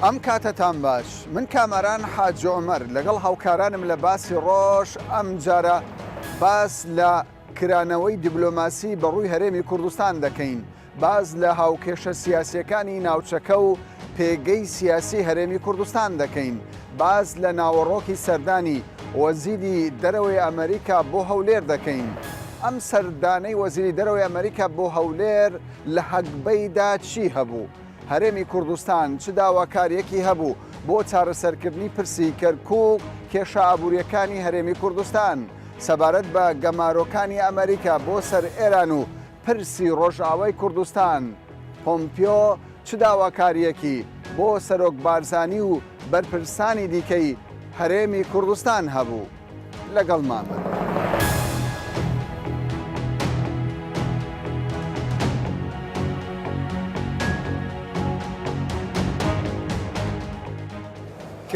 ئەم کاتەتان باش من کامەران حاجی عومەر لەگەڵ هاوکارانم لە باسی ڕۆژ ئەمجارە باس لە کرانەوەی دیبلۆماسی بە ڕووی هەرێمی کوردستان دەکەین باس لە هاوکێشە سیاسیەکانی ناوچەکە و پێگەی سیاسی هەرێمی کوردستان دەکەین باس لە ناوەڕۆکی سەردانی وەزیری دەرەوەی ئەمریکا بۆ هەولێر دەکەین ئەم سەردانەی وەزیری دەرەوەی ئەمریکا بۆ هەولێر لە هەگبەیدا چی هەبوو؟ هەرێمی کوردستان چ داواکارییەکی هەبوو بۆ چارەسەرکردنی پرسی کەرکووک، کێشە ئابوورییەکانی هەرێمی کوردستان، سەبارەت بە گەمارۆکانی ئەمەریکا بۆ سەر ئێران و پرسی ڕۆژئاوای کوردستان، پۆمپیۆ چ داواکارییەکی بۆ سەرۆک بارزانی و بەرپرسانی دیکەی هەرێمی کوردستان هەبوو؟ لەگەڵمان بن.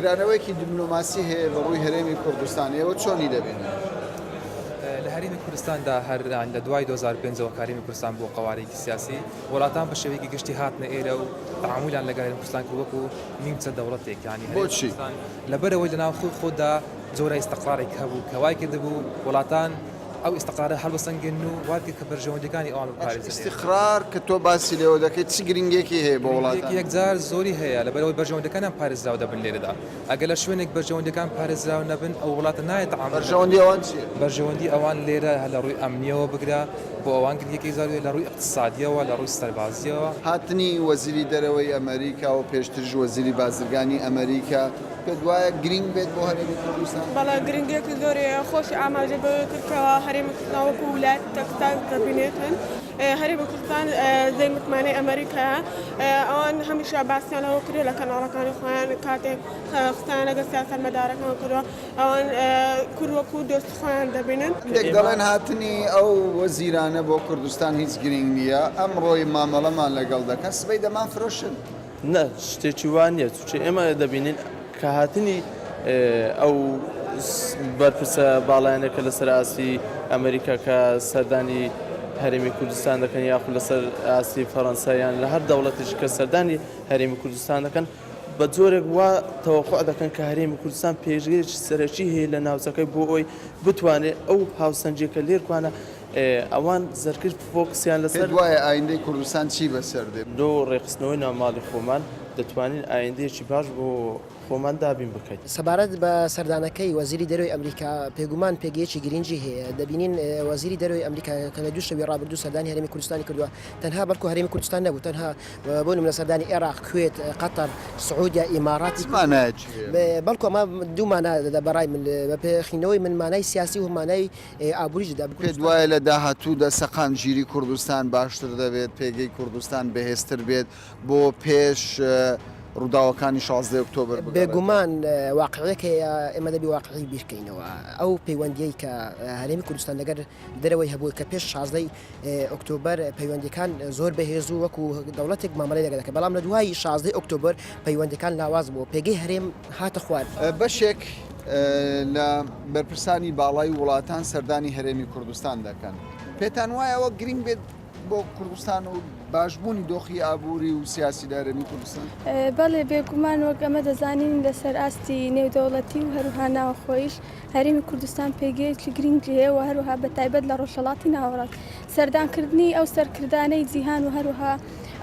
کرانەوەیەکی دیبلۆماسی هەیە بە ڕووی هەرێمی کوردستان ئێوە چۆنی دەبینن؟ لە هەرێمی کوردستاندا هەر لە دوای 2005ەوە کە هەرێمی کوردستان بووە قەوارەیەکی سیاسی وڵاتان بە شێوەیەکی گشتی هاتنە ئێرە و تەعامولیان لەگەڵ هەرێمی کوردستان کرد وەکو نیمچە دەوڵەتێک یانی هەرێمی بۆچی؟ کوردستان لەبەرئەوەی لە ناوخۆی خۆدا جۆرە ئیستقرارێک هەبوو کە وای کردبوو وڵاتان ئەو ئیستقرارە هەڵبسەنگێنن و وای بکەن کە بەرژەوەندیەکانی ئەوان بپارێزرێت. ئیستقرار کە تۆ باسی لێوە دەکەیت چ گرنگیەکی هەیە بۆ وڵاتان؟ گرنگیەکی یەکجار زۆری هەیە لەبەرئەوەی بەرژەوەندیەکانیان پارێزراو دەبن لێرەدا. ئەگەر لە شوێنێک بەرژەوەندیەکان پارێزراو نەبن ئەو وڵاتە نایەت تەعامول دەکات. بەرژەوەندی ئەوان چیە؟ بەرژەوەندی ئەوان لێرە هەر لە ڕووی ئەمنیەوە بگرە بۆ ئەوان گرنگیەکی زۆر هەیە لە ڕووی ئیقتسادیەوە لە ڕووی سەربازیەوە. هاتنی وەزیری دەرەوەی ئەمەریکا و پێشتریش وەزیری بازرگانی ئەمەریکا پێت وایە گرینگ بێت بۆ هەرێمی کوردستان؟ بەڵێ گرنگیەکی زۆری هەیە، خۆشی ئاماژەی بەوە کرد کەوا هەرێمی کوردستان وەکو ولایەتی تەکساس دەبینێتن، هەرێمی کوردستان جێی متمانەی ئەمەریکایە، ئەوان هەمیشە باسیان لەوە کردوە لە کەناڵەکانی خۆیان کاتێک قسەیان لەگەڵ سیاسەتمەدارەکان کردوە ئەوان کورد وەکو دۆستی خۆیان دەبینن. هەندێک دەڵێن هاتنی ئەو وەزیرانە بۆ کوردستان هیچ گرینگ نییە، ئەمڕۆی مامەڵەمان لەگەڵ دەکەن سبەی دەمانفرۆشن. نا شتێکی وا نییە چونکە ئێمە دەبینین کە هاتنی ئەو بەرپرسە باڵایانە کە لەسەر ئاستی ئەمریکا کە سەردانی هەرێمی کوردستان دەکەن یاخود لەسەر ئاستی فەرەنسا یان لە هەر دەوڵەتێکی کە سەردانی هەرێمی کوردستان دەکەن بە جۆرێک وا تەوەقع دەکەن کە هەرێمی کوردستان پێشگرێکی سەرەکی هەیە لە ناوچەکەی بۆ ئەوی بتوانێت ئەو هاوسەنگیەکە لێرکوانە ئەوان زەرکرد فۆکسیان لەسەر. پێت وایە ئایندەی کوردستان چی بەسەر دێ؟ لۆ ڕێکخستنەوەی ناو ماڵی خۆمان دەتوانین ئایندەیەکی باش بۆ خۆمان دابین بکەین. سەبارەت بە سەردانەکەی وەزیری دەرەوەی ئەمریکا، پێگومان پێگەیەکی گرینگی هەیە، دەبینین وەزیری دەرەوەی ئەمریکا کە لە دوو شەوی ڕابردوو سەردانی هەرێمی کوردستانی کردووە، تەنها بەڵکو هەرێمی کوردستان نەبوو، تەنها بۆ نمونە سەردانی ئێراق، کوێت، قەتەر، سعودیا، ئیماراتی چ مانایەکی هەیە؟ بەڵکو ئەمە دوو مانا دەدا بە ڕای من، بە پێ خوێندنەوەی من مانای سیاسی و مانای ئابووریش دەدا. پێت وایە لە داهاتوودا سەقامگیری کوردستان باشتر دەبێت، پێگەی کوردستان بەهێزتر بێت بۆ پێش ڕووداوەکانی شازدەی ئۆکتۆبەر بگەڕێتەوە؟ بێگومان واقعیەک هەیە، ئێمە دەبی واقعی بیرکەینەوە. ئەو پەیوەندیەی کە هەرێمی کوردستان لەگەر دەرەوەی هەبوو کە پێش شازدەی ئۆکتۆبەر پەیوەندیەکان زۆر بەهێز و وەکو دەوڵەتێک مامەڵەی لەگەڵ دەکرد، بەڵام لە دوای شازدەی ئۆکتۆبەر پەیوەندیەکان لاواز بوو، پێگەی هەرێم هاتە خوار. بەشێک لە بەرپرسانی باڵای وڵاتان سەردانی هەرێمی کوردستان دەکەن، پێتان وایە ئەوە گرنگ بێت بۆ کوردستان و باشبوونی دۆخی ئابووری و سیاسی لە هەرێمی کوردستان؟ بەڵێ بێگومان وەک ئەمە دەزانین لەسەر ئاستی نێودەوڵەتی و هەروها ناوخۆیش هەرێمی کوردستان پێگەیەکی گرنگی هەیە و هەروها بە تایبەت لە ڕۆژهەڵاتی ناوەڕاست سەردانکردنی ئەو سەرکردانەی جیهان و هەروها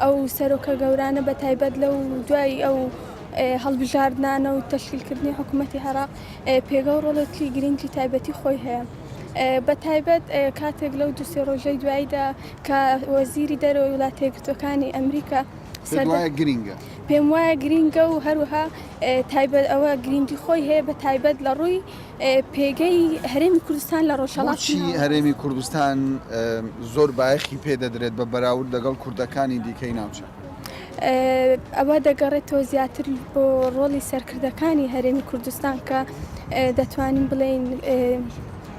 ئەو سەرۆکە گەورانە بە تایبەت لەو دوای ئەو هەڵبژاردنانە و تەشکیلکردنی حکوومەتی عێراق پێگە و ڕۆڵێکی گرنگی تایبەتی خۆی هەیە. بە تایبەت کاتێک لەو دوو سێ ڕۆژەی دواییدا کە وەزیری دەرەوەی وڵاتە یەکگرتووەکانی ئەمریکا پێت وایە گرینگە؟ پێم وایە گرینگە و هەروەها تایبەت ئەوە گرینگی خۆی هەیە بە تایبەت لە ڕووی پێگەی هەرێمی کوردستان لە ڕۆژهەڵاتی بۆچی هەرێمی کوردستان زۆر بایەخی پێ دەدرێت بە بەراورد لەگەڵ کوردەکانی دیکەی ناوچەکە؟ ئەوە دەگەڕێتەوە زیاتر بۆ ڕۆڵی سەرکردەکانی هەرێمی کوردستان کە دەتوانین بڵێین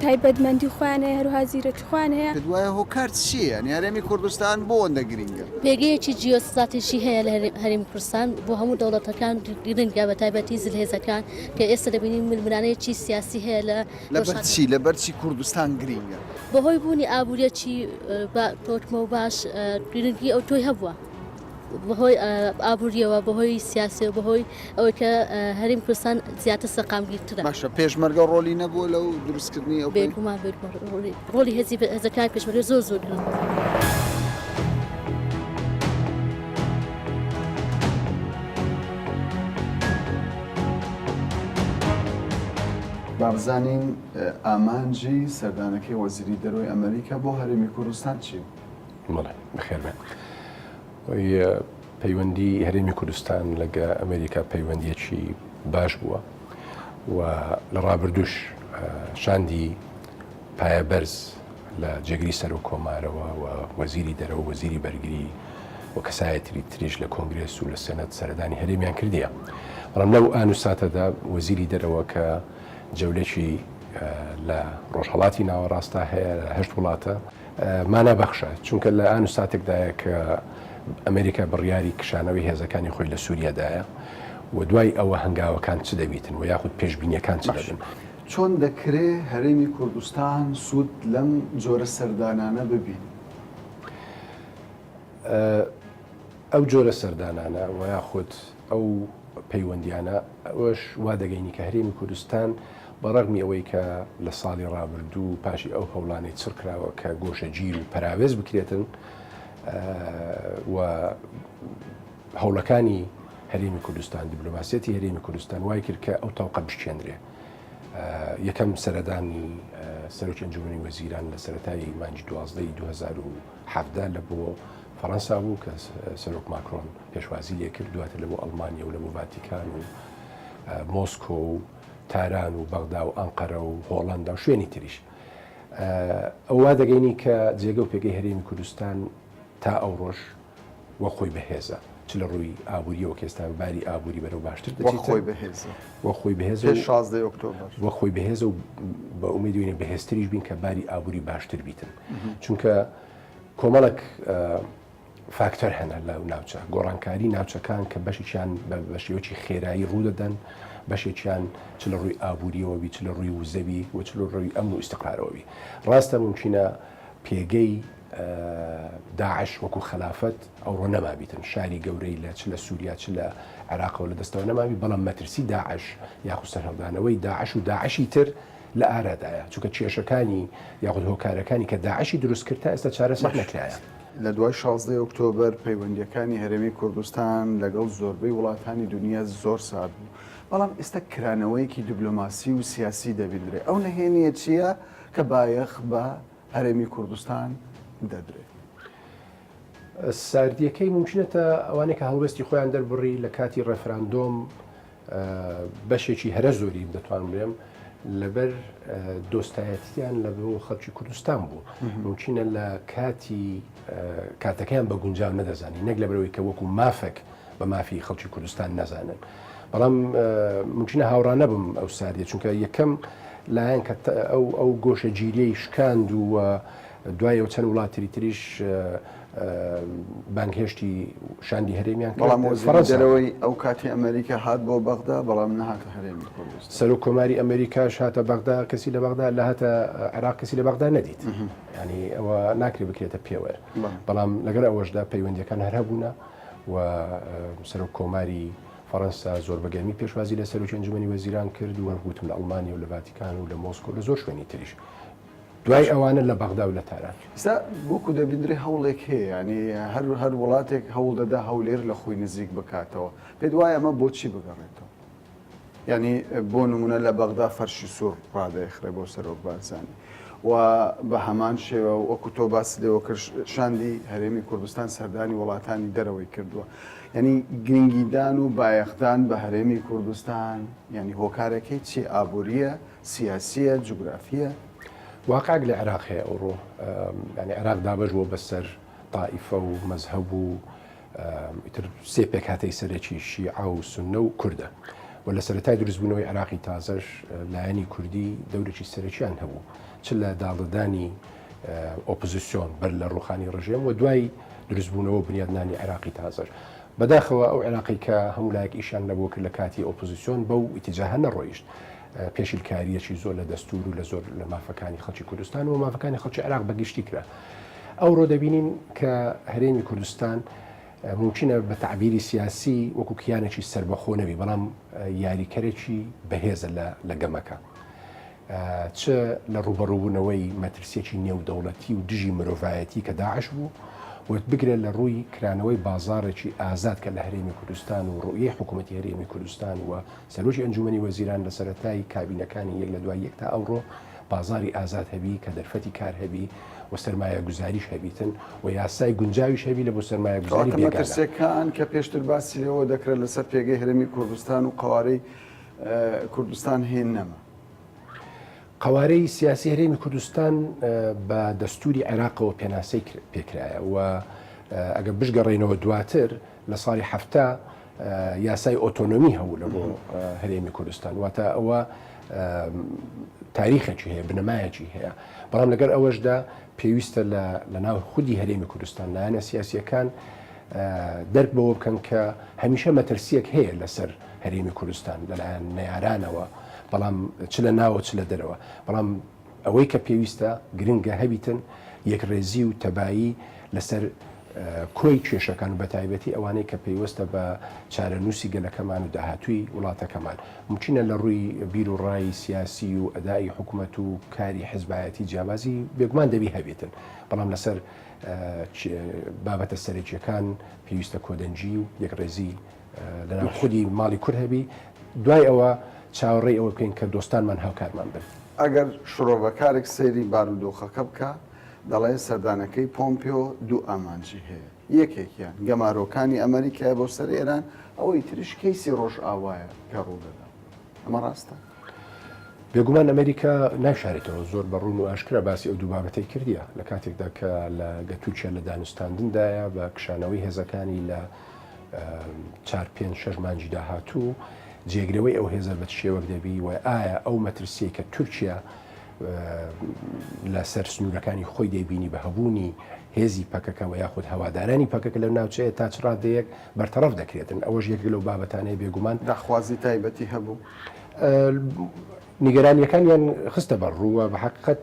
تایبەتمەندی خۆیان هەیە هەروها زیرەکی خۆیان هەیە. پێت وایە هۆکار چییە؟ یانی هەرێمی کوردستان بۆ ئەوەندە گرینگە؟ پێگەیەکی جیۆستراتیژی هەیە لە هەرێمی کوردستان بۆ هەموو دەوڵەتەکان گرنگە بە تایبەتی زلهێزەکان کە ئێستا دەبینین ململانێیەکی سیاسی هەیە لە لەبەر چی؟ لەبەر چی کوردستان گرینگە؟ بەهۆی بوونی ئابووریەکی تۆکمە و باش گرنگی ئەوتۆی هەبووە. بەهۆی ئابووریەوە بەهۆی سیاسیەوە بەهۆی ئەوەی کە هەرێمی کوردستان زیاتر سەقامگیرترە. باشە پێشمەرگە ڕۆلی نەبووە لەو دروستکردنی ئەو بێگومان بێگومان ڕۆلی هێزی هێزەکانی پێشمەرگە زۆر زۆر گرنگ بوو. با بزانین ئامانجی سەردانەکەی وەزیری دەرەوەی ئەمریکا بۆ هەرێمی کوردستان چی بوو؟ بەڵێ بەخێر بێن. پەیوەندی هەرێمی کوردستان لەگە ئەمریکا پەیوەندیەکی باش بووە و لە ڕابردوش شاندی پایەبەرز لە جێگری سەرۆک کۆمارەوە و وەزیری دەرەوە وەزیری بەرگری و کەسایەتری تریش لە کۆنگرێس و لە سێنەت سەردانی هەرێمیان کردیە بەڵام لەو ئان و ساتەدا وەزیری دەرەوە کە جەولەکی لە ڕۆژهەڵاتی ناوەڕاستا هەیە لە هەشت وڵاتە مانا بەخشە، چونکە لە ئان و ساتێکدایە کە ئەمریکا بڕیاری کشانەوەی هێزەکانی خۆی لە سووریا دایە و دوای ئەوە هەنگاوەکان چ دەبیتن و یاخود پێشبینیەکان چ دەبن. چۆن دەکرێ هەرێمی کوردستان سوود لەم جۆرە سەردانانە ببینێ؟ ئەو جۆرە سەردانانە و یاخود ئەو پەیوەندیانە ئەوەش وا دەگەینی کە هەرێمی کوردستان بە ڕەغمی ئەوەی کە لە ساڵی ڕابردوو پاشی ئەو هەوڵانەی چڕ کراوە کە گۆشەگیر و پەراوێز بکرێتن و هەوڵەکانی هەرێمی کوردستان دیبلۆماسیەتی هەرێمی کوردستان وای کرد کە ئەو تەوقە بشکێنرێ یەکەم سەردانی سەرۆکی ئەنجومەنی وەزیران لە سەرەتای مانگی دوازدەی 2017 لە بۆ فەڕەنسا بوو کە سەرۆک ماکرۆن پێشوازی لێکرد، دواتر لە بۆ ئەڵمانیا و لە بۆ ڤاتیکان و مۆسکۆ و تاران و بەغدا و ئەنقەرە و هۆڵەندا و شوێنی تریش. ئەوە وا دەگەینی کە جێگە و پێگەی هەرێمی کوردستان تا ئەوڕۆش وەک خۆی بەهێزە، چ لە ڕووی ئابوورییەوە کە ئێستا باری ئابووری بەرەو باشتر وەک دەچێت، خۆی بەهێزە. وەک خۆی بەهێزە پێش و شازدەی ئۆکتۆبەر. وەک خۆی بەهێزە و بە ئومێدی بەهێزتریش بین کە باری ئابووری باشتر بیتن. چونکە کۆمەڵێک فاکتەر هەنە لەو ناوچە، گۆڕانکاری ناوچەکان کە بەشێکیان بە شێوەکی خێرایی ڕوودەدەن، بەشێکیان چ لە ڕووی ئابووریەوە بی، چ لە ڕووی وزەوی و چ لە ڕووی ئەمن و ئیستقرارەوە بی. ڕاستە مومکینە پێگەی داعش وەکو خەلافەت ئەوڕۆ نەمابیتن، شاری گەورەی لە چ لە سووریا چ لە عێراقەوە لە دەستەوە نەمابی، بەڵام مەترسی داعش یاخود سەرهەڵدانەوەی داعش و داعشی تر لە ئارادایە، چونکە کێشەکانی یاخود هۆکارەکانی کە داعشی دروست کرد تا ئێستا چارەسەر نەکرایە. لە دوای شازدەی ئۆکتۆبەر پەیوەندییەکانی هەرێمی کوردستان لەگەڵ زۆربەی وڵاتانی دونیا زۆر سارد بوو، بەڵام ئێستا کرانەوەیەکی دیبلۆماسی و سیاسی دەبیندرێ، ئەو نهێنییە چییە کە بایەخ بە هەرێمی کوردستان دەدرێ؟ ساردییەکەی مومکینە تا ئەوانەی کە هەڵوێستی خۆیان دەربڕی لە کاتی ڕێفراندۆم بەشێکی هەرە زۆری دەتوانم بڵێم لەبەر دۆستایەتیان لە بۆ خەڵکی کوردستان بوو ممکنە لە کاتی کاتەکەیان بە گونجاو نەدەزانی نەک لەبەرەوەی کە وەکو مافێک بە مافی خەڵکی کوردستان نەزانن بەڵام ممکنە هاوڕا نەبم ئەو ساردیە چونکە یەکەم لایەن کە ئەو ئەو گۆشەگیریەی شکاند و دوایەوە چەند وڵاتری تریش بانگهێشتی شاندی هەرێمیان کرد. بەڵام وەزیری دەرەوەی ئەو کاتی ئەمەریکا هات بۆ بەغدا، بەڵام نەهاتە هەرێمی کوردستان. سەرۆک کۆماری ئەمەریکاش هاتە بەغدا، کەسی لە بەغدا لە هاتە عێراق کەسی لە بەغدا نەدیت. یانی ئەوە ناکرێ بکرێتە پێوەر. بەڵام لەگەڵ ئەوەشدا پەیوەندییەکان هەر هەبوونە و سەرۆک کۆماری فەڕەنسا زۆر بە گەرمی پێشوازی لە سەرۆکی ئەنجومەنی وەزیران کرد و هەر وتم لە ئەڵمانیا و لە ڤاتیکان و لە مۆسکۆ و لە زۆر شوێنی تریش. دوای ئەوانە لە بەغدا و لە تاران. ئیستا وەکو دەبیندرێ هەوڵێک هەیە یانی هەر هەر وڵاتێک هەوڵ دەدا هەولێر لە خۆی نزیک بکاتەوە پێت وایە ئەمە بۆچی بگەڕێتەوە؟ یانی بۆ نمونە لە بەغدا فەرشی سوور ڕادەخرێ بۆ سەرۆک بارزانی و بە هەمان شێوە وەکو تۆ باست لێوە کرد شاندی هەرێمی کوردستان سەردانی وڵاتانی دەرەوەی کردووە یعنی گرنگیدان و بایەخدان بە هەرێمی کوردستان یعنی هۆکارەکەی چی ئابووریە سیاسیە، جوگرافیە. واقعێک لە عێراق هەیە ئەوڕۆ یانی عێراق دابەش بووە بەسەر تائیفە و مەزهەب و ئیتر سێ پێکهاتەی سەرەکی شیعە و سوننە و کوردە و لە سەرەتای دروستبوونەوەی عێراقی تازەش لایەنی کوردی دەورێکی سەرەکیان هەبوو چ لە داڵدەدانی ئۆپۆزیسیۆن بەر لە ڕوخانی ڕژێم و دوای دروستبوونەوە و بنیادنانی عێراقی تازەش بەداخەوە ئەو عێراقی کە هەموو لایەک ئیشیان لەبۆ کرد لە کاتی ئۆپۆزیسیۆن بەو ئیتیجاهە نەڕۆیشت پێشیلکارییەکی زۆر لە دەستوور و لە زۆر لە مافەکانی خەڵکی کوردستان و مافەکانی خەڵکی عێراق بە گشتی کرا. ئەوڕۆ دەبینین کە هەرێمی کوردستان. مومکینە بە تەعبیری سیاسی وەکو کیانێکی سەربەخۆ نەبی، بەڵام یاریکەرێکی بەهێزە لە گەمەکە. چ لە ڕووبەڕووبوونەوەی مەترسییەکی نێودەوڵەتی و دژی مرۆڤایەتی کە داعش بوو و بگرە لە ڕووی کرانەوەی بازاڕێکی ئازاد کە لە هەرێمی کوردستان و ڕوئیەی حکوومەتی هەرێمی کوردستان و سەرۆکی ئەنجوومەنی وەزیران لە سەرەتای کابینەکانی یەک لە دوای یەک تا ئەوڕۆ بازاڕی ئازاد هەبی کە دەرفەتی کار هەبی و سەرمایەگوزاریش هەبیتن و یاسای گونجاویش هەبی لە بۆ سەرمایەگوزاری کەواتە بێگانە. مەترسییەکان کە پێشتر باسی لێوە دەکرا لەسەر پێگەی هەرێمی کوردستان و قەوارەی کوردستان هێن نەما. قەوارەی سیاسی هەرێمی کوردستان بە دەستوری عێراقەوە پێناسەی پێکرایە و ئەگەر بشگەڕێینەوە دواتر لە ساڵی 70 یاسای ئۆتۆنۆمی هەبوو لە بۆ هەرێمی کوردستان واتە ئەوە تاریخێکی هەیە بنەمایەکی هەیە بەڵام لەگەر ئەوەشدا پێویستە لە ناو خودی هەرێمی کوردستان لایەنە سیاسیەکان دەرک بەوە بکەن کە هەمیشە مەترسیەک هەیە لەسەر هەرێمی کوردستان لەلایەن نەیارانەوە بەڵام چ لە ناوە چ لە دەرەوە بەڵام ئەوەی کە پێویستە گرنگە هەبیتن یەکڕێزی و تەبایی لەسەر کۆی کێشەکان و بەتایبەتی ئەوانەی کە پەیوەستە بە چارەنووسی گەلەکەمان و داهاتووی وڵاتەکەمان مومکینە لە ڕووی بیر و ڕای سیاسی و ئەدائی حکومەت و کاری حزبایەتی جیاوازی بێگومان دەبی هەبێتن بەڵام لەسەر بابەتە سەرەکیەکان پێویستە کۆدەنگی و یەکڕێزی لەناو خودی ماڵی کورد هەبی دوای ئەوە چاوەڕێی ئەوە بکەین کە دۆستانمان هاوکارمان بن. ئەگەر شرۆڤەکارێک سەیری بارودۆخەکە بکا دەڵێ سەردانەکەی پۆمپیۆ دوو ئامانجی هەیە، یەکێکیان گەمارۆکانی ئەمەریکایە بۆ سەر ئێران، ئەوەی تریش کەیسی ڕۆژئاوایە کە ڕوودەدا. ئەمە ڕاستە؟ بێگومان ئەمریکا نایشارێتەوە، زۆر بە ڕوون و ئاشکرا باسی ئەو دوو بابەتەی کردیە، لە کاتێکدا کە لە گە تورکیا لە دانوستاندندایە بە کشانەوەی هێزەکانی لە چار پێنج شەش مانگی داهاتوو، جێگرەوەی ئەو هێزە بە چ شێوەک دەبی و ئایا ئەو مەترسیەی کە تورکیا لەسەر سنوورەکانی خۆی دەیبینی بە هەبوونی هێزی پەکەکە و یاخود هەوادارانی پەکەکە لەو ناوچەیە تا چ ڕادەیەک بەرتەڕەف دەکرێتن ئەوەش یەکێک لەو بابەتانەیە بێگومان داخوازی تایبەتی هەبوو؟ نیگەرانیەکانیان خستە بەر ڕووە بە حقیقەت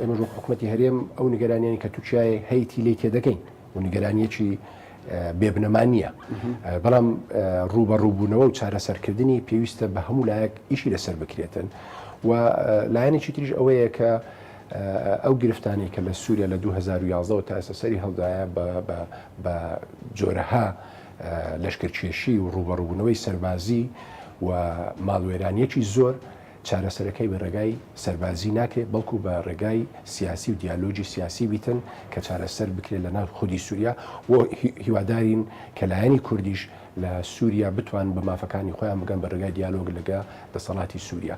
ئێمەش وەک حکومەتی هەرێم ئەو نیگەرانیانی کە تورکیای هەیتی لێی تێدەگەین و نیگەرانیەکی بێبنەما نییە بەڵام ڕووبەڕووبوونەوە و چارەسەرکردنی پێویستە بە هەموو لایەک ئیشی لەسەر بکرێتن و لایەنێکی تریش ئەوەیە کە ئەو گرفتانەی کە لە سووریا لە 2011 تا ئێستا سەری هەڵدایە بە جۆرەها لەشکرکێشی و ڕووبەڕووبوونەوەی سەربازی و ماڵوێرانیەکی زۆر چارەسەرەکەی بە ڕێگای سەربازی ناکرێت بەڵکو بە ڕێگای سیاسی و دیالۆگی سیاسی بیتن کە چارەسەر بکرێت لە ناو خودی سووریا و هیوادارین کە لایەنی کوردیش لە سووریا بتوان بە مافەکانی خۆیان بگەن بە ڕێگای دیالۆگ لەگە دەسەڵاتی سووریا.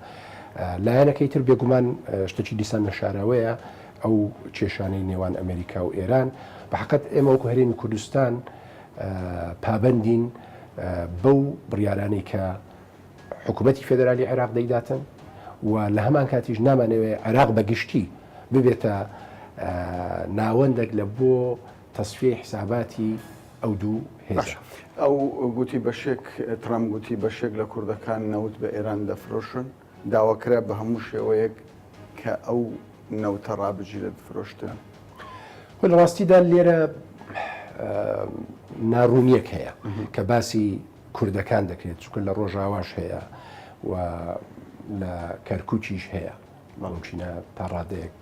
لایەنەکەی تر بێگومان شتێکی دیسان نەشاراوەیە ئەو کێشانەی نێوان ئەمریکا و ئێران بە حقت ئێمە وەکو هەرێمی کوردستان پابەندین بەو بڕیارانەی کە حکوومەتی فێدرالی عێراق دەیداتن و لە هەمان کاتیش نامانەوێ عێراق بە گشتی ببێتە ناوەندێک لە بۆ تەسفیەی حساباتی ئەو دوو هێزە. ئەو گوتی بەشێک ترەمپ گوتی بەشێک لە کوردەکان نەوت بە ئێران دەفرۆشن، داواکرا بە هەموو شێوەیەک کە ئەو نەوتە ڕابگیرێت فرۆشتن. خۆ لە ڕاستیدا لێرە ناڕوونیەک هەیە کە باسی کوردەکان دەکرێت چونکە لە ڕۆژاواش هەیە و لە کەرکوکیش هەیە ممکنە تا ڕادەیەک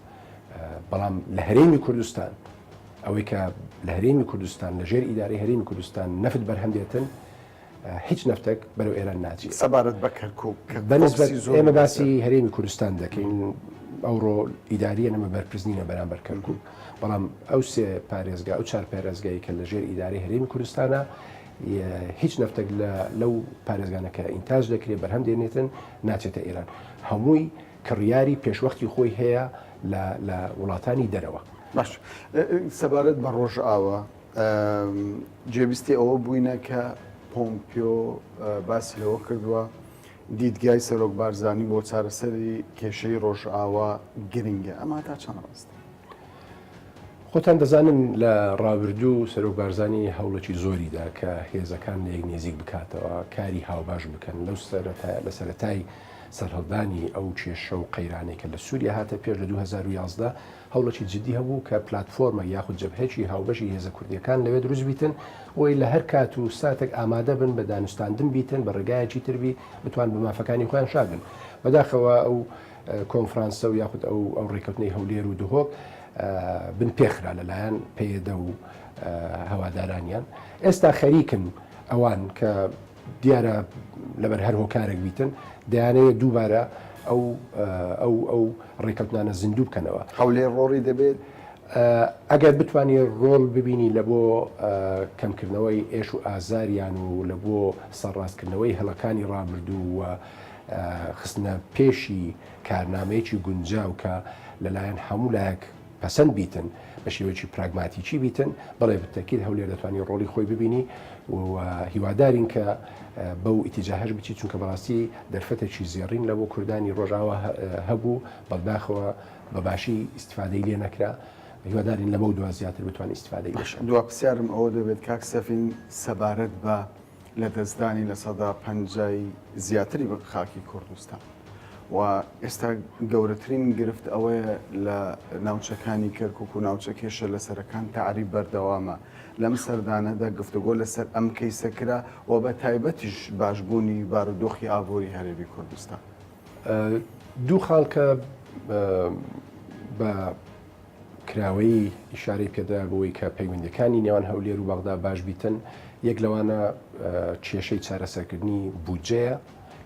بەڵام لە هەرێمی کوردستان ئەوەی کە لە هەرێمی کوردستان لە ژێر ئیدارەی هەرێمی کوردستان نەفت بەرهەم دێتن هیچ نەفتێک بەرەو ئێران ناچێت سەبارەت بە کەرکوک بەنسبەت ئێمە باسی هەرێمی کوردستان دەکەین ئەوڕۆ ئیداریە نەمە بەرپرس نینە بەرامبەر کەرکوک بەڵام ئەو سێ پارێزگا ئەو چار پارێزگای کە لە ژێر ئیدارەی هەرێمی کوردستانە هیچ نەفتێک لەو پارێزگانە کە ئینتاج دەکرێت بەرهەم دێنێتن ناچێتە ئێران هەمووی کڕیاری پێشوەختی خۆی هەیە لە وڵاتانی دەرەوە. باش سەبارەت بە ڕۆژئاوا جێبیستی ئەوە بووینە کە پۆمپیۆ باسی لەوە کردووە دیدگای سەرۆک بارزانی بۆ چارەسەری کێشەی ڕۆژئاوا گرنگە ئەمە تا چەند ڕاستە؟ خۆتان دەزانن لە ڕابردوو سەرۆک بارزانی هەوڵێکی زۆری دا کە هێزەکان لە یەک نێزیک بکاتەوە کاری هاوباش بکەن لەو سەرەتا لە سەرەتای. سەرهەڵدانی ئەو کێشە و قەیرانەی کە لە سووریا هاتە پێش لە 2011 هەوڵێکی جدی هەبوو کە پلاتفۆرمە یاخود جەبهەیەکی هاوبەشی هێزە کوردیەکان لەوێ دروست بیتن بۆی لە هەر کات و ساتێک ئامادە بن بە دانوستاندن بیتن بە ڕێگایەکی تر بی بتوان بە مافەکانی خۆیان شاد بن بەداخەوە ئەو کۆنفرانسە و یاخود ئەو ئەو ڕێکەوتنەی هەولێر و دهۆک بن پێخرا لەلایەن پەیەدە و هەوادارانیان ئێستا خەریکن ئەوان کە دیارە لەبەر هەر هۆکارێک بیتن دەیانەوێت دووبارە ئەو ئەو ئەو ڕێکەوتنانە زیندوو بکەنەوە. هەولێر ڕۆڵی دەبێت؟ ئەگەر بتوانی ڕۆڵ ببینی لە بۆ کەمکردنەوەی ئێش و ئازاریان و لە بۆ سەرڕاستکردنەوەی هەڵەکانی ڕابردوو و خستنە پێشی کارنامەیەکی گونجاو کە لەلایەن هەموو لایەک پەسەند بیتن، بە شێوەیەکی پراگماتیکی بیتن، بەڵێ بالتاکید هەولێر دەتوانی ڕۆڵی خۆی ببینی و هیوادارین کە بەو ئیتیجاهەش بچی، چونکە بەڕاستی دەرفەتێکی زێڕین لە بۆ کوردانی ڕۆژاوا هەبوو، بەداخەوە بە باشی ئیستفادەی لێ نەکرا، هیوادارین لەمەو دوا زیاتر بتوان ئیستفادەی لێ بکەن. دوا پرسیارم ئەوە دەبێت کاک سەفین سەبارەت بە لەدەستدانی لە پەنجای زیاتری خاکی کوردستان و ئێستا گەورەترین گرفت ئەوەیە لە ناوچەکانی کەرکک و ناوچە کێشە لەسەرەکان تەعریب بەردەوامە لەم سەردانەدا گفتوگۆ لەسەر ئەم کەیسە کرا و بە تایبەتیش باشبوونی بارودۆخی ئابووری هەرێمی کوردستان. دوو خاڵ کە بە کراوەیی ئیشارەی پێدرا بەوەی کە پەیوەندیەکانی نێوان هەولێر و بەغدا باش بیتن، یەک لەوانە کێشەی چارەسەرکردنی بودجەیە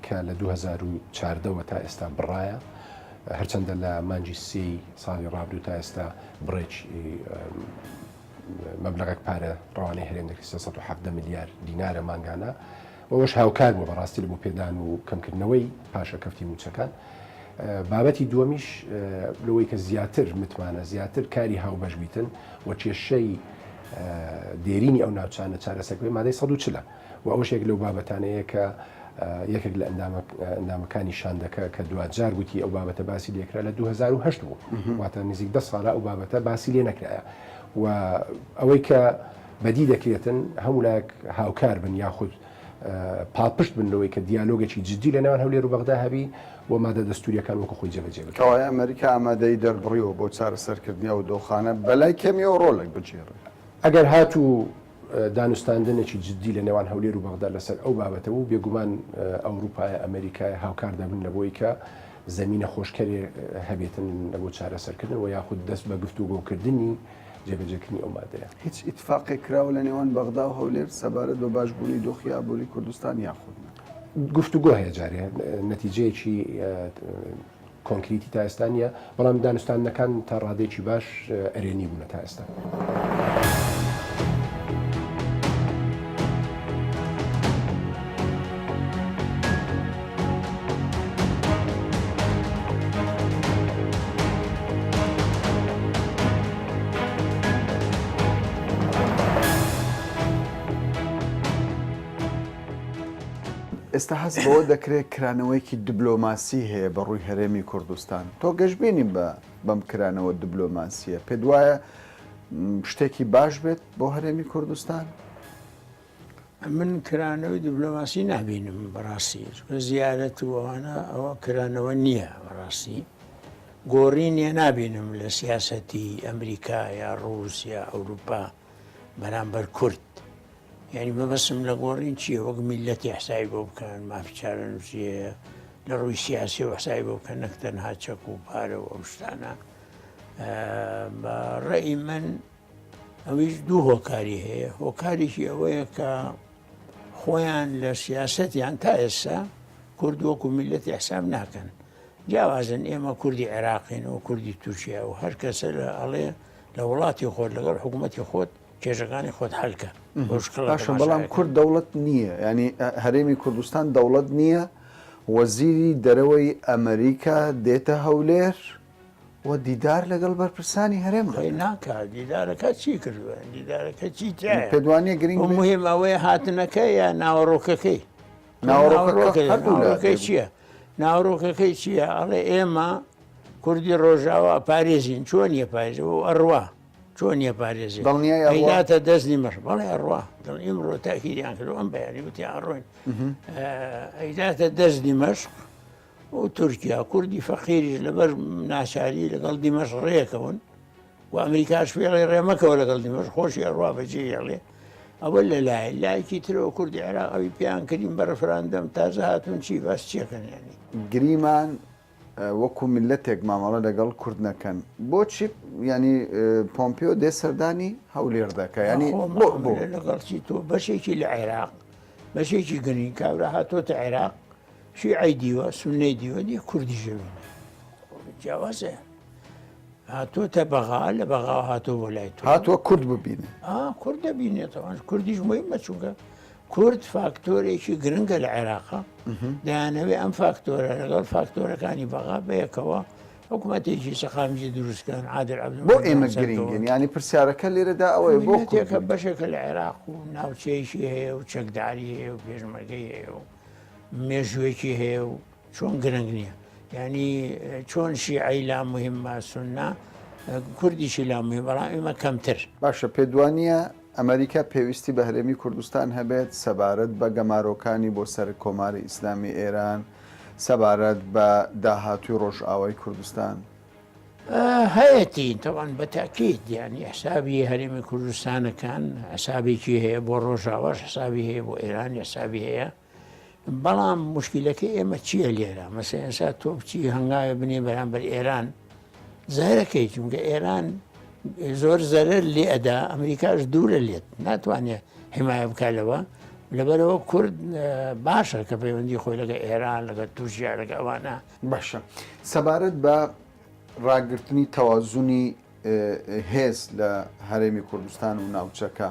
کە لە 2014 وە تا ئێستا بڕایە، هەرچەندە لە مانگی سێی ساڵی ڕابردوو تا ئێستا بڕێکی مەبلەغێک پارە ڕەوانەی هەرێم دەکرێت 317 ملیار دینارە مانگانە، ئەوەش هاوکار بووە بەڕاستی لە بۆ پێدان و کەمکردنەوەی پاشەکەفتی مووچەکان. بابەتی دووەمیش لەوەی کە زیاتر متمانە، زیاتر کاری هاوبەش بیتن و کێشەی دێرینی ئەو ناوچانە چارەسەر بکرێت مادەی 140 و ئەوەش یەک لەو بابەتانەیە کە یەکێک لە ئەندامەکانی شاندەکە کە دواجار گوتی ئەو بابەتە باسی لێکرا لە 2008 بوو واتە نزیک دە ساڵە ئەو بابەتە باسی لێ نەکرایە و ئەوەی کە بەدی دەکرێتن هەموو لایەک هاوکار بن یاخود پاڵپشت بن لەوەی کە دیالۆگێکی جدی لە نێوان هەولێر و بەغدا هەبی و مادە دەستوریەکان وەکو خۆی جێبەجێ بکرێت. کەوایە ئەمەریکا ئامادەیی دەربڕیوە بۆ چارەسەرکردنی ئەو دۆخانە بەلای کەمیەوە ڕۆڵێک بگێڕێت. ئەگەر هاتوو دانوستاندنێکی جدی لە نێوان هەولێر و بەغدا لەسەر ئەو بابەتە بوو، بێگومان ئەوروپایە ئەمەریکایە هاوکار دەبن لەبۆی کە زەمینە خۆشکەرێ هەبێتن لەبۆ چارەسەرکردن و یاخود دەست بە گفتوگۆکردنی جێبەجێکردنی ئەو مادەیە. هیچ ئیتفاقێک کراوە لە نێوان بەغدا و هەولێر سەبارەت بە باشبوونی دۆخی ئابووری کوردستان یاخود نا؟ گفتوگۆ هەیە جارێ نەتیجەیەکی کۆنکریتی تا ئێستا نییە، بەڵام دانوستاندنەکان تا ڕادەیەکی باش ئەرێنی بوونە تا ئێستا. ئێستا هەست بەوە دەکرێت کرانەوەیەکی دبلۆماسی هەیە بە ڕووی هەرێمی کوردستان تۆ گەشببینی بە بەم کرانەوە دبلۆماسیە پێت وایە شتێکی باش بێت بۆ هەرێمی کوردستان؟ من کرانەوەی دیبلۆماسی نابینم بەڕاستی چونکە زیارەت و ئەوانە ئەوە کرانەوە نییە بەڕاستی گۆڕینیە نابینم لە سیاسەتی ئەمریکا یا ڕووس یا ئەوروپا بەرامبەر کورد یعنی مەبەسم لە گۆڕین چییە وەک میلەتی حسابی بۆ بکەن مافی چارەنووسیە لە ڕووی سیاسی و حسابی بۆ بکەن نەک تەنها چەک و پارە و ئەو شتانە بە ڕێی من ئەویش دوو هۆکاری هەیە هۆکارێکی ئەوەیە کە خۆیان لە سیاسەتیان تا ئێستا کورد وەکو میلەتی حساب ناکەن جیاوازن ئێمە کوردی عێراقین و کوردی تورکیا و هەر کەسە لە ئەڵێ لە وڵاتی خۆت لەگەڵ حکوومەتی خۆت کێشەکانی خۆت حلکە باشە بەڵام کورد دەوڵەت نییە ینی هەرێمی کوردستان دەوڵەت نییە وەزیری دەرەوەی ئەمریکا دێتە هەولێر و دیدار لەگەڵ بەرپرسانی هەرێم دەکات. ناکا دیدارەکە چی کردووە دیدارەکە چی تیایە پێت وانییە گرنگ بێت؟ مهم ئەوەیە هاتنەکە یا ناوەڕۆکەکەی ناوەڕۆکەکەی هەردوو چییە ناوەڕۆکەکەی چییە ئەڵێ ئێمە کوردی ڕۆژاوا پارێزین چۆن یە پارێز و ئەڕوا چۆن یە پارێزی دڵنیای ئەڕوا ئەیداتە دەست نیمەش بەڵێ ئەڕوا دڵ ئیمڕۆ تاکیدیان کردو ئەم بەیانی وتی ئەڕۆین ئەیداتە دەست دیمەشق. و تورکیا کوردی فەقیریش لەبەر ناچاری لەگەڵ دیمەشق ڕێکەون و ئەمریکاش پێڵێ ڕێ مەکەوە لەگەڵ دیمەشق خۆشی ئەڕوا بەجێ هێڵێ ئەوە لە لای لایەکی ترەوە کوردی عێراق ئەوی پێیان کردین بە ڕفراندەم تازە هاتوون چی باس چیەکەن یانی. گریمان وەکو میللەتێک مامەڵە لەگەڵ کورد نەکەن بۆچی یانی پۆمپیۆ دێ سەردانی هەولێر دەکە ینی بۆ بۆ لەگەڵ چی تۆ بەشێکی لە عێراق بەشێکی گرنگ کابرا هاتۆتە عێراق شیعەی دیوە سونەی دیوە نیە کوردی ژەوینە جیاوازە هاتۆتە بەغا لە بەغا هاتۆ بۆ لای تۆ هاتووە کورد ببینێ کورد دەبینێتەوە کوردیش مهمە چونکە کورد فاکتۆرێکی گرنگە لە عێراقا دەیانەوێ ئەم فاکتۆرە لەگەڵ فاکتۆرەکانی بەغا بەیەکەوە حکوومەتێکی سەقامگیر دروستکەن عادل عەبدولمەهدی بۆ ئێمە گرنگن یانی پرسیارەکە لێرەدا ئەوەیە بۆ کورد میللەتێکە بەشێکە لە عێراق و ناوچەیەکی هەیە و چەکداری هەیە و پێشمەرگەی هەیە و مێژوویەکی هەیە و چۆن گرنگ نییە یعنی چۆن شیعەی لا مهمە سوننە کوردیشی لا مهم بەڵام ئێمە کەمتر. باشە پێت وانییە ئەمەریکا پێویستی بە هەرێمی کوردستان هەبێت سەبارەت بە گەمارۆکانی بۆ سەر کۆماری ئیسلامی ئێران، سەبارەت بە داهاتووی ڕۆژئاوای کوردستان؟ هەیەتی تەوان بە تاکید یعنی حسابی هەرێمی کوردستانەکان حسابێکی هەیە بۆ ڕۆژاواش حسابی هەیە بۆ ئێران حسابی هەیە بەڵام مشکلەکەی ئێمە چییە لێرە مەسە ئێستا تۆ بچی هەنگاوێ بنێ بەرامبەر ئێران زەرەکەی چونکە ئێران زۆر زەرەر لێ ئەدا ئەمریکاش دوورە لێت ناتوانێت حمایە بکە لەوە لەبەرەوە کورد باشە کە پەیوەندی خۆی لەگە ئێران لەگە تورکیا لەگە ئەوانە باشە سەبارەت بە ڕاگرتنی تەوازنی هێز لە هەرێمی کوردستان و ناوچەکە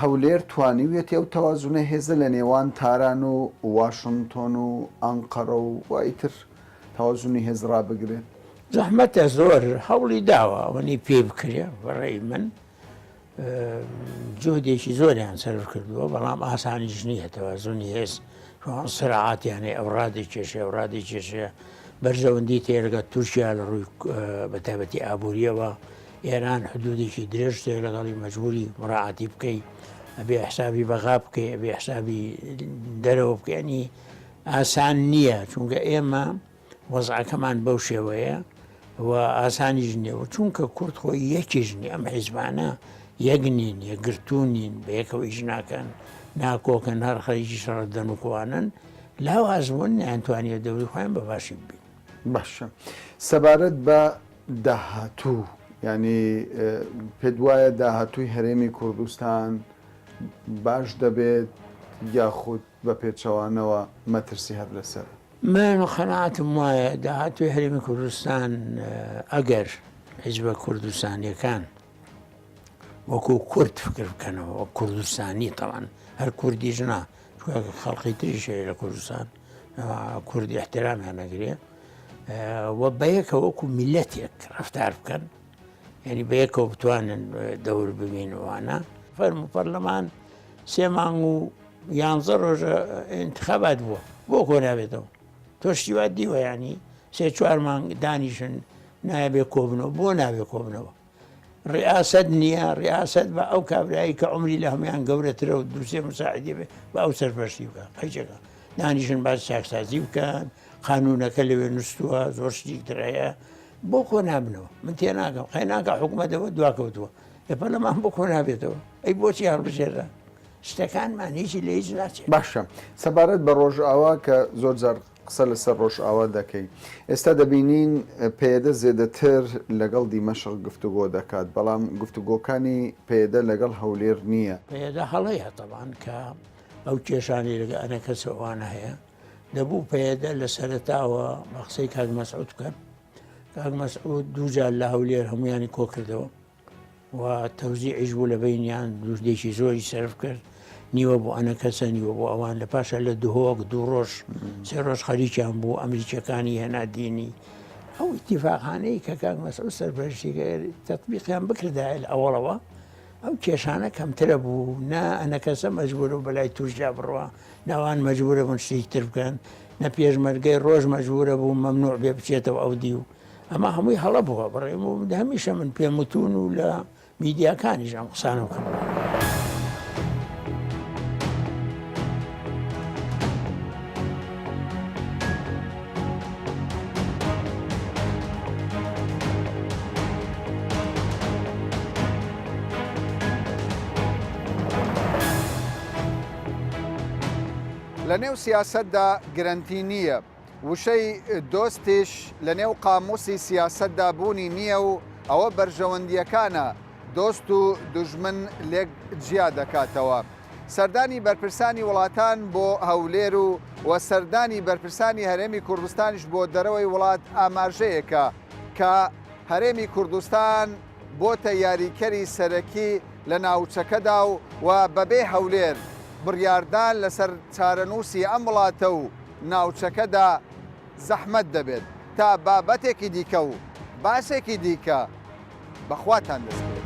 هەولێر توانیویەتی ئەو تەوازنە هێزە لە نێوان تاران و واشنتۆن و ئەنقەرە و و ئیتر تەوازنی هێز ڕابگرێت؟ زەحمەتە زۆر هەوڵی داوە ئەوەنەی پێی بکرێ بەڕێی من جهدێکی زۆریان سەرف کردووە بەڵام ئاسانیش نییە تەوازنی هێز سرعاتیان هەیە ئەو ڕادەکێشێ ئەو ڕادەکێشێ بەرژەوەندی تێرگە تورکیا لە ڕووی بە تایبەتی ئابووریەوە ئێران حدودێکی درێژ تێ لەگەڵی مەجبوری مراعاتی بکەی ئەبێ حسابی بەغا بکەی ئەبێ حسابی دەرەوە بکەنی ئاسان نییە چونکە ئێمە وەزعەکەمان بەو شێوەیە و ئاسانیش نییە و چونکە کورد خۆی یەکیش نییە ئەم حیزبانە یەک نین یەکگرتوو نین بەیەکەوە ئیش ناکەن ناکۆکن هەر خەریکی شەڕە دەنوکوانن لاواز بوون نەیانتوانیوە دەوری خۆیان بە باشی ببینن. باشە سەبارەت بە داهاتوو یانی پێت وایە داهاتووی هەرێمی کوردستان باش دەبێت یاخود بە پێچەوانەوە مەترسی هەر لەسەرە؟ من قەناعەتم وایە داهاتووی هەرێمی کوردستان ئەگەر حیزبە کوردستانیەکان وەکو کورد فکر بکەنەوە وەک کوردستانی تەوان هەر کوردیش نا خەڵقی تریش هەیە لە کوردستان کوردی احترامیان نەگرێ و بەیەکە وەکو میلەتێک ڕفتار بکەن یعنی بەیەکەوە بتوانن دەور ببینوانە فەرمو پەرلەمان سێ مانگ و یانزە ڕۆژە انتخابات بووە بۆ کۆ نابێتەوە تۆ شتی وا دیوە ینی سێ چوار مانگ دانیشن نابێ کۆبنەوە بۆ نابێ کۆبنەوە ڕیاسەت نییە ڕیاسەت بە ئەو کابرایی کە عمری لە هەموان گەورەترە و دووسێ مساعدی بێ بە ئەو سەرپەرشتی بکە قەیچەکە دانیشن باز چاکسازی بکەن قانونەکە لەوێ نووسووە زۆر شتێک تر هەیە بۆ کۆ نابنەوە من تێناگەم قەیناکە حکوومەتەوە دواکەوتووە لە پەرلەمان بۆ کۆ نابێتەوە ئەی بۆچی هەڵبژێررا شتەکانمان هیچی لە هیچ ناچێت. باشە سەبارەت بە ڕۆژئاوا کە زۆر جار قسە لەسەر ڕۆژئاوا دەکەی ئێستا دەبینین پەیەدە زێدەتر لەگەڵ دیمەشق گفتوگۆ دەکات بەڵام گفتوگۆکانی پەیەدە لەگەڵ هەولێر نییە. پەیەدە هەڵەیە تەبعەن کە ئەو کێشانەی لەگە ئەنەکەسە ئەوانە هەیە دەبوو پەیەدە لە سەرەتاوە بە قسەی کاک مەسعود بکەن کاک مەسعود دووجار لە هەولێر هەمویانی کۆکردەوە و تەوزیعیش بوو لە بەینیان دوردێکی زۆری سەرف کرد نیوە بۆ ئەنەکەسە نیوە بۆ ئەوان لە پاشە لە دهۆک دوو ڕۆژ سێ ڕۆژ خەریکیان بوو ئەمریکیەکانی هێنا دینی ئەو ئیتیفاقانەی کە کاک مەسعود سەرپەرشتی کرد تەطبیقیان بکردایە لە ئەوەڵەوە ئەو کێشانە کەمترە بوو نا ئەنەکەسە مەجبورە و بەلای تورکیا بڕوا نەوان مەجبورە بوون شتێکی تر بکەن نە پێشمەرگەی ڕۆژ مەجبورە بوو مەمنوع بێ بچێتەوە ئەو دیو ئەمە هەمووی هەڵە بووە بەڕێم و هەمیشە من پێم وتون و لە میدیاکانیش ئەم قسانم کردووە. لە نێو سیاسەتدا گرەنتی نییە، وشەی دۆستیش لە نێو قامووسی سیاسەتدا بوونی نییە و ئەوە بەرژەوەندییەکانە دۆست و دوژمن لێک جیا دەکاتەوە. سەردانی بەرپرسانی وڵاتان بۆ هەولێر و و سەردانی بەرپرسانی هەرێمی کوردستانیش بۆ دەرەوەی وڵات ئاماژەیەکە کە هەرێمی کوردستان بۆتە یاریکەری سەرەکی لە ناوچەکەدا و و بەبێ هەولێر بڕیاردان لەسەر چارەنووسی ئەم وڵاتە و ناوچەکەدا زەحمەت دەبێت. تا بابەتێکی دیکە و باسێکی دیکە بە خواتان دەسپێرم.